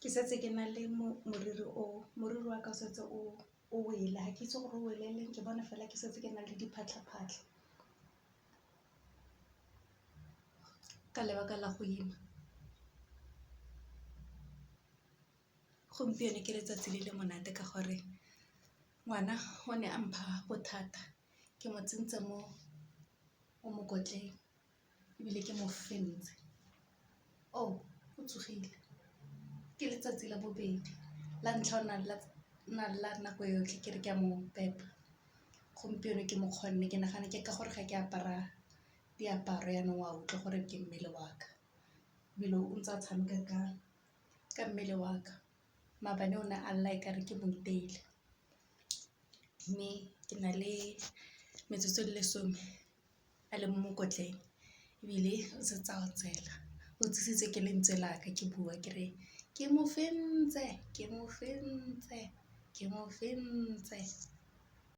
Ke setse ke na le moriri o, moriri wa ka o setse o wele, ga ke itse gore o wele leng, ke bona fela ke setse ke na le diphatlha-phatlha ka lebaka la go ima. Gompieno ke letsatsi le le monate ka gore ngwana o ne a mpha bothata, ke mo tsentse mo mokotleng ebile ke mo fentse. Oh, o tsogile, ke letsatsi la bobedi, la ntlha o ne a lla nako yotlhe ke re ke a mo pepa, gompieno ke mo kgonne ke nagana ke ka gore ga ke apara diaparo yanong o a utlwa gore ke mmele wa ka ebile o ntse a tshameka ka mmele wa ka. Maabane o ne a lla e kare ke mo iteile mme ke na le metsotso e le lesome a le mo mokotleng ebile o setse a otsela, o tsositswe ke lentswe laka ke bua ke re ke mo fentse, ke mo fentse, ke mo fentse.